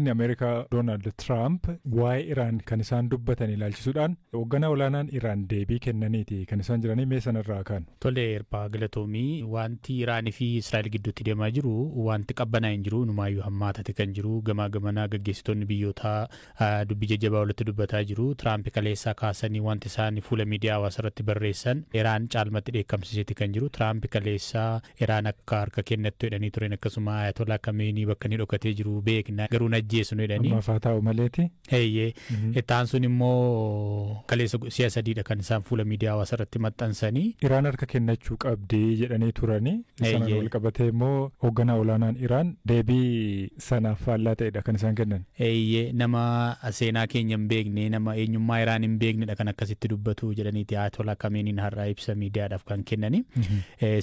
Pireezidaantiin Ameerikaa Doonaald Tiraamp waa'ee Iraan kan isaan dubbatan ilaalchisuudhaan hoogganaa olaanaan Iraan deebii kennaniiti kan isaan jiranii, mee sanarraa kaanu. Tole Hirphaa, galatoomii. Wanti Iraanii fi Israa'el gidduutti deemaa jiru wanti qabbanaa hin jiru, inumaayyuu hammaatate kan jiru. Gamaa gamanaa gaggeessitoonni biyyootaa dubbii jajjabaa walitti dubbataa jiru. Tiraamp kaleessaa kaasanii wanti isaan fuula miidiyaa hawaasaa irratti barreessan Iraan caalmatti dheekkamsiiseeti kan jiru. Tiraamp kaleessaa Iraan akka harka kennattu jedhanii turen, akkasuma Ayatollah Kameenii bakka inni dhokatee jiru beekna, garuu ajjeesnu jedhanii. Ammaaf haa ta'u maleeti. Eeyyee. Ittaan sun immoo kaleessa si'a sadiidha kan isaan fuula miidiyaa hawaasaa irratti maxxansanii. Iraan harka kennachuu qabdi jedhanii turanii. Sanaan wal qabatee immoo hoogganaa olaanaan Iraan deebii sanaaf faallaa ta'edha kan isaan kennan. Eeyyee, nama seenaa keenya hin beekne, nama eenyummaa Iraan hin beeknedha kan akkasitti dubbatu jedhaniiti Ayatollah Kameeniin har'aa ibsa miidiyaadhaaf kan kennani.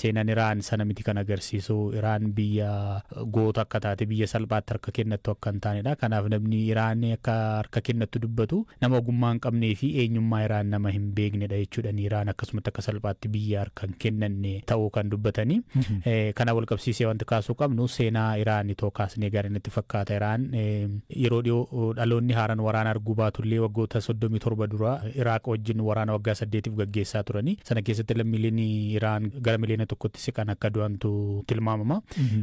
Seenaan Iraan sana miti kan agarsiisu. Iraan biyya goota akka taate, biyya salphaatti harka kennattu akka hin taanedha. Kanaaf namni Iraan akka harka kennattu dubbatu nama ogummaa hin qabnee fi eenyummaa Iraan nama hin beeknedha jechuudha. Iraan akkasumatti akka salphaatti biyya harka hin kennanne ta'uu kan dubbatanii. Kana wal qabsiisee wanti kaasuu qabnu seenaa Iraan itoo kaasnee gaarii natti fakkaata. Iraan yeroo dhiyoo dhaloonni haaraan waraana arguu baatullee, waggoota 37 dura Iraaq wajjin waraana waggaa 8f gaggeessaa turanii. Sana keessatti lammiileen Iraan gara miliyoona 1tti siqan akka du'antu tilmaamama.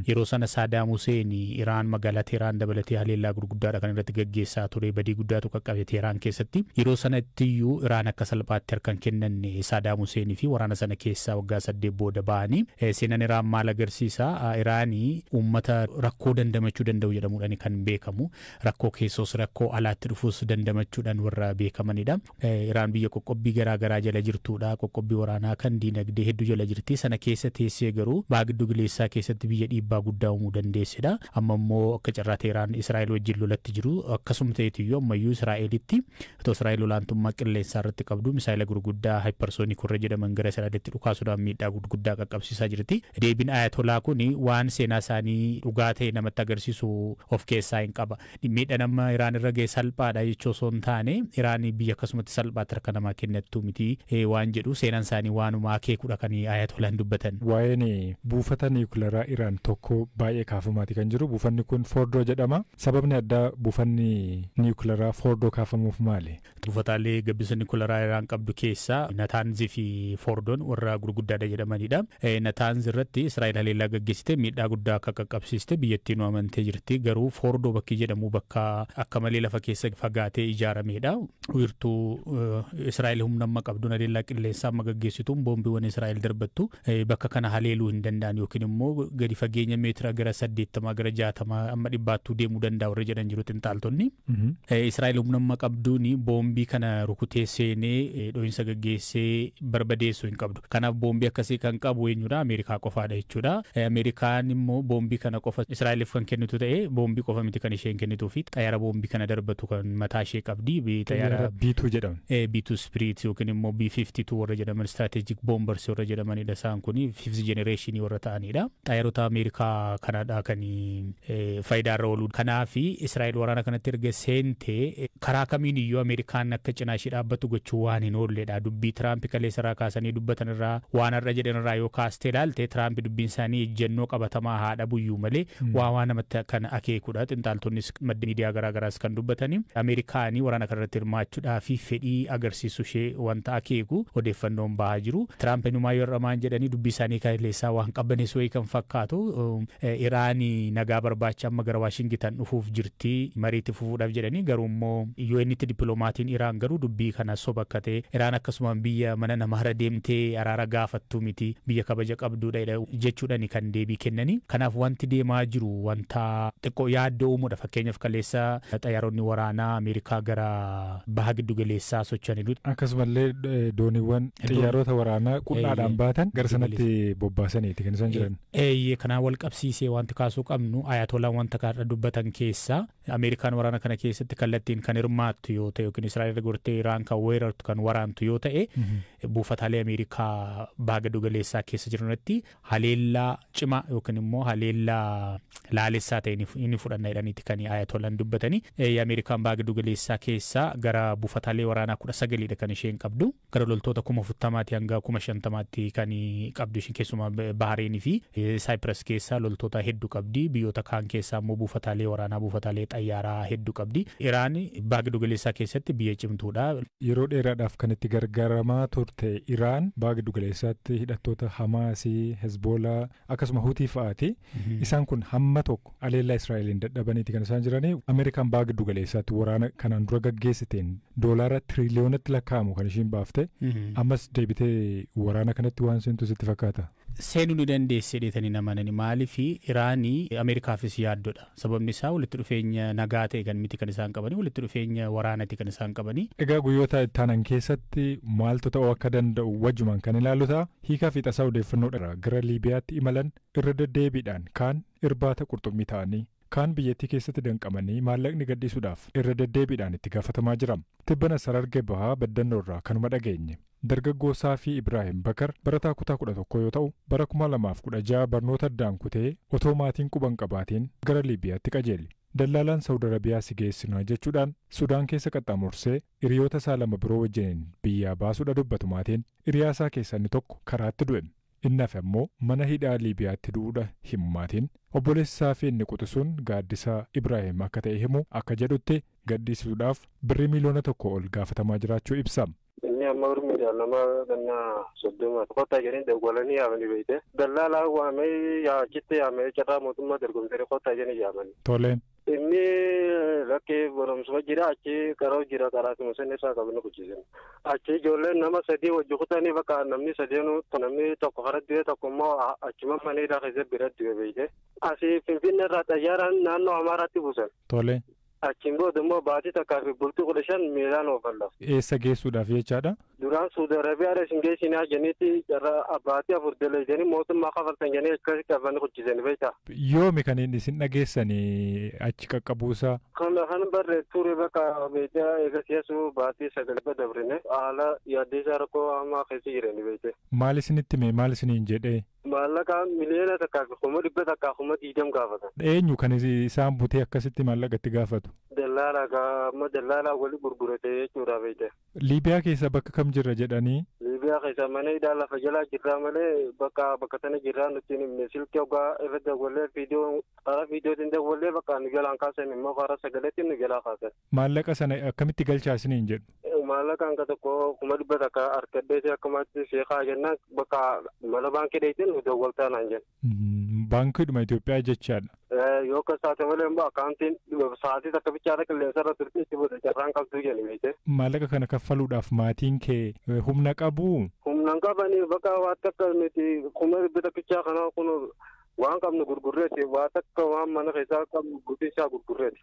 Yeroo sana Saadaam Huseen Iraan magaalaa Teheraan dabalatee haleellaa gurguddaadha kan irratti gaggeessaa ture, badii guddaatu qaqqabe Teheraan keessatti. Yeroo sanatti iyyuu Iraan akka salphaatti harka hin kennanne Saadaam Huseenii fi waraana sana keessaa waggaa 8 booda ba'anii. Seenaan Iraan maal agarsiisa? Iraanii uummata rakkoo dandamachuu danda'u jedhamuudhaan kan beekamu. Rakkoo keessoos rakkoo alaatti dhufuus dandamachuudhaan warra beekamanidha. Iraan biyya qoqqobbii garaa garaa jala jirtudha. Qoqqobbii waraanaa kan diinagdee hedduu jala jirti. Sana keessa teessee garuu baha giddu galeessaa keessatti biyya dhiibbaa guddaa uumuu dandeessedha. Amma immoo akka carraa Teheraan Israa'el wajjin lolatti jiru. Akkasuma ta'eetiyyuu ammayyuu Israa'elitti otoo Israa'el olaantummaa qilleensaa irratti qabdu misaayila gurguddaa hypersonic warra jedhaman gara Israa'elitti dhukaasuudhaan miidhaa gurguddaa qaqqabsiisaa jirti. Deebiin Ayatolaa kun waan seenaa isaanii dhugaa ta'e namatti agarsiisu of keessaa hin qaba. Miidhaan amma Iraan irra ga'e salphaadha jechuu osoo hin taane, Iraan biyya akkasumatti salphaatti harka namaa kennattu miti waan jedhu seenaan isaanii waanuma akeekudha kan Ayatolaan dubbatan. Waa'een buufata niwukilaraa Iraan tokko baay'ee kaafamaati kan jiru. Buufanni kun Foordoo jedhama. Sababni addaa buufanni niwukilaraa Foordoo kaafamuuf maali? Buufataalee gabbisa niwukilaraa Iraan qabdu keessaa Nataanzii fi Foordoon warra gurguddaadha jedhamanidha. Nataanz irratti Israa'el haleellaa gaggeessite miidhaa guddaa akka qaqqabsiiste biyyattiin amantee jirti. Garuu Foordoo bakki jedhamu bakka akka malee lafa keessa fagaatee ijaaramedha. Wiirtuu Israa'el humna amma qabduun haleellaa qilleensaa amma gaggeessituun boombiiwwan Israa'el darbattu bakka kana haleeluu hin danda'an, yookiin immoo gadi fageenya meetira gara 80, gara 60, amma 100ttuu deemuu danda'a warra jedhan jiru xinxaaltonni. Israa'el humna amma qabduun boombii kana rukutee seenee dho'insa gaggeessee barbadeessuu hin qabdu. Kanaaf boombii akkasii kan qabu eenyudha? Ameerikaa qofaadha jechuudha. Ameerikaan immoo boombii kana qofa Israa'eliif kan kennitu ta'e, boombii qofa miti kan isheen kennituu fi xayyaara boombii kana darbatu kan mataa ishee qabdi. Xayyaara B2 jedhamu. B2 Spirit yookiin immoo B52 warra jedhaman, strategic bombers warra jedhamanidha, isaan kun fifth generation warra ta'anidha. Xayyaarota Ameerikaa kanadha kan faayidaarra oolu. Kanaaf Israa'el waraana kanatti erga seentee karaa kamiin iyyuu Ameerikaan akka cinaa ishee dhaabbatu gochuu waan hin oolledha. Dubbii Tiraamp kaleessa irraa kaasanii dubbatan irraa, waan har'a jedhan irraa yoo kaastee ilaalte, Tiraamp dubbiin isaanii ejjennoo qabatamaa haa dhabuyyuu malee waa namatti kan akeekudha. Xinxaaltonnis madda miidiyaa garaagaraas kan dubbatanii Ameerikaanii waraana kanarratti hirmaachuudhaa fi fedhii agarsiisu ishee wanta akeeku odeeffannoon bahaa jiru. Tiraamp inumaa yoo har'amaan jedhanii dubbii isaanii kaleessaa waan qabbaneessu wayii kan fakkaatu, Iraanii nagaa barbaacha amma gara Waashingitan dhufuuf jirti mariitti fufuudhaaf jedhanii, garuu immoo UN'tti dippiloomaatiin Iraan garuu dubbii kana soba akka ta'e, Iraan akkasuma biyya mana namaarra deemtee araara gaafattu miti, biyya kabaja qabduudha jechuudhaan kan deebii kennanii. Kanaaf wanti deemaa jiru wanta xiqqoo yaaddoo uumuudha. Fakkeenyaaf kaleessa xayyaaronni waraanaa Ameerikaa gara baha giddu galeessaa socho'aniiru. Akkasumallee dooniiwwan xiyyaarota waraanaa qunnaadhaan baatan gara sanatti bobbaasaniiti kan isaan jiran. Eeyyee, kanaan wal qabsiisee wanti kaasuu qabnu, Ayatolaan wanta kana dubbatan keessaa, Ameerikaan waraana kana keessatti kallattiin kan hirmaattu yoo ta'e yookiin Israa'el gortee Iraan kan weerartu, kan waraantu yoo ta'e, buufataalee Ameerikaa baha giddu galeessaa keessa jiranitti haleellaa cimaa yookiin immoo haleellaa laalessaa ta'e inni fudhanna jedhaniiti kan Ayatolaan dubbatanii. Ameerikaan baha giddu galeessaa keessaa gara buufataalee waraanaa 19dha kan isheen qabdu. Gara loltoota 40,000tti hanga 50,000tti kan qabdu isheen, keessumaa Bahareenii fi Saayipirас keessaa loltoota hedduu qabdi. Biyyoota kaan keessaa immoo buufataalee waraanaa, buufataalee Xayyaaraa hedduu qabdi. Iraan baha giddugaleessaa keessatti biyya cimtuudha. Yeroo dheeraadhaaf kan itti gargaaramaa turte Iraan baha giddugaleessaatti hidhattoota Hamaasii, Hezbolaa akkasuma Hutii fa'aati. Isaan kun hamma tokko aleellaa Israa'eliin dadhabaniiti kan isaan jiranii. Ameerikaan baha giddugaleessaatti waraana kanaan dura gaggeessiteen doolaara tiriliyoonatti lakkaa'amu kan ishiin baafte. Ammas deebitee waraana kanatti waan seentu sitti fakkaata? Seenuu ni dandeesse jedhanii namanani. Maaliif? Iraanii Ameerikaafis yaaddoodha. Sababni isaa walitti dhufeenya nagaa ta'e kan miti kan isaan qabanii, walitti dhufeenya waraanati kan isaan qabanii. Egaa guyyoota itti aanan keessatti maaltu ta'uu akka danda'u wajjumaan kan ilaallu ta'a. Hiikaa fi tasaa odeeffannoodha gara Liibiyaatti imalan irra deddeebiidhaan kaan irbaata qurxummii ta'anii, kaan biyyattii keessatti danqamanii maallaqni gadhiisuudhaaf irra deddeebiidhaan itti gaafatamaa jira. Tibbana Sarargee Bahaa Baddannoorraa kanuma dhageenye. Dargaggoo Saafii Ibraahim Bakar barataa kutaa 11 yoo ta'u, bara 2016 barnoota addaan kutee otoo maatiin quban qabaatiin gara Liibiyaatti qajeele. Dallaalaan Saawud Arabiyaa si geessinaa jechuudhaan Sudaan keessa qaxxaamursee hiriyoota isaa lama biroo wajjiniin biyyaa baasuudha dubbatu maatiin. Hiriyaa isaa keessaa inni tokko karaatti du'e. Inni hafe ammoo mana hidhaa Liibiyaatti du'uudha himu maatiin. Obboleessi isaa fi inni quxisuun Gaaddisaa Ibraahim akka ta'e himu akka jedhutti gadhiisuudhaaf birrii 1 miliyoona ol gaafatamaa jiraachuu ibsa. Inni amma urmiidhaan nama ganna 30 kottaa jedhanii dawwalanii yaamanii beekte. Dallaalaa waamee achitti yaamee carraa mootummaa dorgomtee kottaa jedhanii yaamanii. Tole. Inni lakkee barumsuma jira, achi qaroo jira, karaatuma san isaa qabnu kuchisan. Achi ijoolleen nama sadii wajji kutanii bakka namni sadeenu namni tokko karaa du'e, tokko immoo achuma mana hidhaa keessa bira du'e beekte. Asii Finfinnee irraa xayyaaraan naannoo Amaaraatti buusan. Tole. Achiin booda immoo baatii takkaa fi bultii 15 miilaan oofan lafa. Eessa geessuudhaaf jechaadha? Duraan Suudi Arabiyaadha isin geessinaa jeniiti, carraa baatii 4 dalaydanii mootummaa kafaltan jedhanii akkas qabanii hojjetan, beektaa. Yoomi kan inni isin dhageessanii achi qaqqabuusaa? Kan barree ture bakka beektaa, eega siyaasuu baatii 9 dabrine haala yaaddeessaa rakkoo hamaa keessa jirani, beekte. Maal isinitti hime, maal isiniin jedhee? Maallaqa 1,120,000 gaafatan. Eenyu kan isaan butee akkasitti maallaqa itti gaafatu? Dallaala amma dallaalaa wali gurgurate jechuudha, beekte. Liibiyaa keessa bakka kam jirra jedhanii? Liibiyaa keessa mana hidhaa lafa jalaa jirraa malee bakka tana jirraa nutti hin himne. Silkii hoggaa irra dawwallee, viidiyoo karaa viidiyootiin dawwallee bakka nu jalaan kaasan, immoo karaa sagaleetiin nu jalaa kaasan. Maallaqa sana akkamitti galchaa isiniin jedhu? Maallaqa hanga tokko 100,000 harkadheeti akkumatti seeqaa jennaan bakka mana baankii dheetiin nu dawwaltaa naan jedhu. Baankiidhuma Itoophiyaa jechaadha. Yoo akkas taate malee immoo akkaawuntiin sa'aatii takka bichaadha qilleensa irra turte itti booda carraan qabduu jedhu, beekte. Maallaqa kana kaffaluudhaaf maatiin kee humna qabuu? Humna hin qabanii, bakka waa takka nuti kuma dhibba tokkichaa kana kun waan qabnu gurgurreeti, waa takka waan mana keessaa qabnu guutuu isaa gurgurreeti.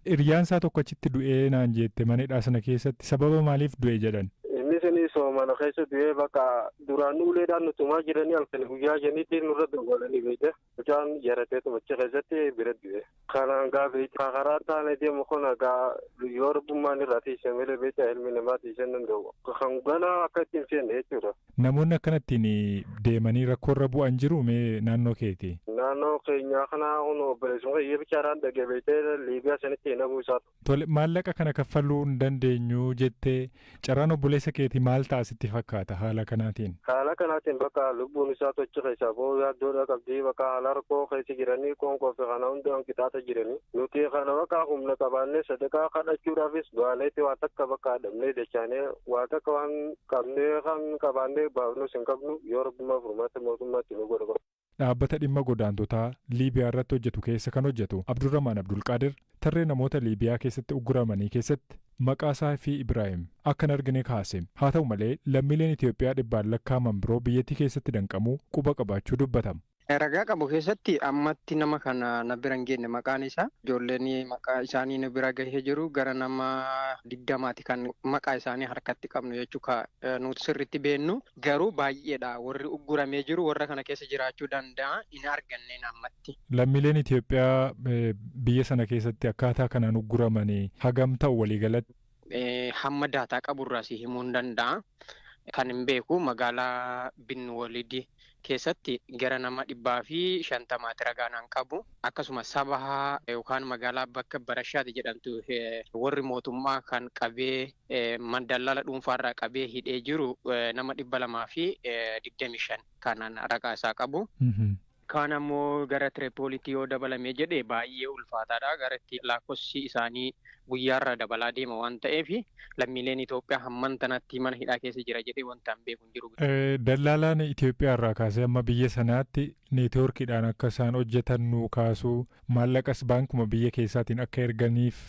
Hiriyaan isaa tokko achitti du'ee naan jette, mana hidhaa sana keessatti sababa maaliif du'e jedhan? Inni suni soomana keessa du'ee. Bakka duraan uleedhaan nu tumaa jiranii halkan guyyaa jeniitti nurra dawwalanii, beekte. Mucaan yarateetu achi keessatti bira du'e. Kanaan gaa beekte, karaa taane deemu kun gaa yoo rabbummaan irraa tiise malee, beekte, ilmi namaa tiisee hin danda'u. Kan ganaa akka ittiin seenne jechuudha. Namoonni akkanattiin deemanii rakkoorra bu'an jiru mee naannoo keeti? Naannoo keenyaa kana kun obboleessuma kiyya bichaadhaan dhagee, beektee, Liibiyaa sanitti hidhamuu isaatu. Tole, maallaqa kana kaffaluu hin dandeenyu jettee, carraan obboleessa keetii maal ta'a sitti fakkaata haala kanaatiin? Haala kanaatiin bakka lubbuun isaa tochi keessaa boo yaaddoodha qabdii, bakka haala rakkoo keessa jiranii qoonqoo fi kana hundaan qixaaxa jiranii. Nuti kana bakka humna qabaannee sadaqaa kadhachuudhaafis baaneetti waa takka bakka dhabnee dachaanee waa takka waan qabnee kan qabaannee baafnus hin qabnu, yoo rabbummaa furmaata mootummaatti nu godha. Dhaabbata dhimma godaantotaa Liibiyaa irratti hojjetu keessa kan hojjetu Abdurrahmaan Abdulqaadir tarree namoota Liibiyaa keessatti ugguramanii keessatti maqaa isaa fi Ibraahim akka hin argine kaase. Haa ta'u malee lammiileen Itoophiyaa dhibbaan lakkaa'aman biroo biyyattii keessatti danqamuu quba qabaachuu dubbatama. Ragaa qabu keessatti ammatti nama kana na bira hin geenye maqaan isaa. Ijoolleen maqaa isaanii na bira gahee jiru gara nama 20ti kan maqaa isaanii harkatti qabnu jechuudha, nuti sirriitti beennu. Garuu baay'eedha warri ugguramee jiru, warra kana keessa jiraachuu danda'a, hin arganneen ammatti. Lammiileen Itoophiyaa biyya sana keessatti akkaataa kanaan ugguramanii hagam ta'u waliigalatti? Hamma daataa qaburraa si himuu hin danda'a. Kan hin beeku magaalaa Bin Walidi keessatti gara nama 150ti ragaan qabu. Akkasuma Sabahaa yookaan magaalaa bakka Barashaati jedhamtu warri mootummaa kan qabee dallala dhuunfaarraa qabee hidhee jiru nama 225 kanan ragaa isaa qabu. Kaan ammoo gara Tiripooliitti yoo dabalame jedhe baay'ee ulfaataadha. Gara itti lakkoofsi isaanii guyyaarra dabalaa deema waan ta'eef lammiileen Itoophiyaa hamman tanatti mana hidhaa keessa jira jedhee wanta hin beeku hin jiru. Dallaalaan Itoophiyaa irraa kaasee amma biyya sanaatti neetwoorkiidhaan akka isaan hojjetan nuu kaasuu, maallaqas baankuma biyya keessaatiin akka erganiif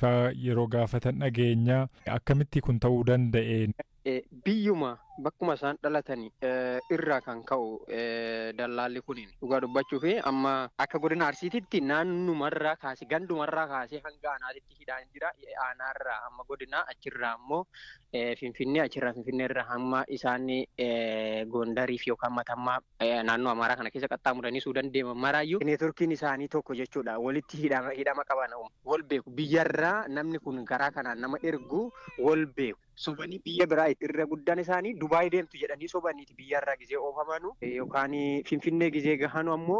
yeroo gaafatan dhageenya, akkamitti kun ta'uu danda'e? Biyyuma bakkuma isaan dhalatani irraa kan ka'u dallaalli kuniin dhugaa dubbachuu fi amma akka godina Arsiititti naannumarraa kaasee gandumarraa kaasee hanga aanaatitti hidhaan jira. Aanaarraa hamma godinaa, achirraa ammoo Finfinnee, achirraa Finfinneerraa hamma isaan Gondariif yookaan Matammaa naannoo Amaaraa kana keessa qaxxaamuranii Suudaan deeman maraayyuu neetworkiin isaanii tokko jechuudha. Walitti hidhama qaban, wal beeku. Biyyarraa namni kun karaa kanaan nama ergu wal beeku. Sobanii biyya biraa irra guddaan isaanii Dubaay deemtu jedhanii sobaniiti biyyarraa gizee oofamanu yookaan Finfinnee gizee gahanu ammoo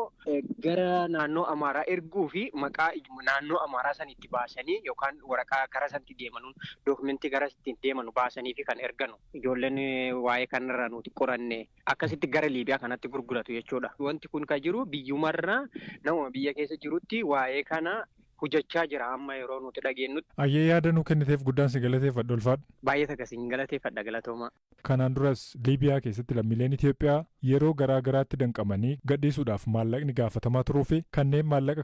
gara naannoo Amaaraa erguu fi maqaa naannoo Amaaraa sanitti baasanii yookaan waraqaa gara sanatti deemanuun dookumentii gara ittiin deemanu baasanii fi kan erganu ijoolleen waa'ee kanarraa nuti qoranne akkasitti gara Liibiyaa kanatti gurguratu jechuudha. Wanti kun kan jiru biyyumarraa nama biyya keessa jirutti waa'ee kana hojjechaa jira amma yeroo nuti dhageenyutti. Ayyee, yaada nuu kenniteef guddaan si galateeffadha, ulfaadhu. Baay'ee takka galateeffadha, galatooma. Kanaan duras Liibiyaa keessatti lammiileen Itoophiyaa yeroo garaa garaatti danqamanii gadhiisuudhaaf maallaqni gaafatamaa turuu fi kanneen maallaqa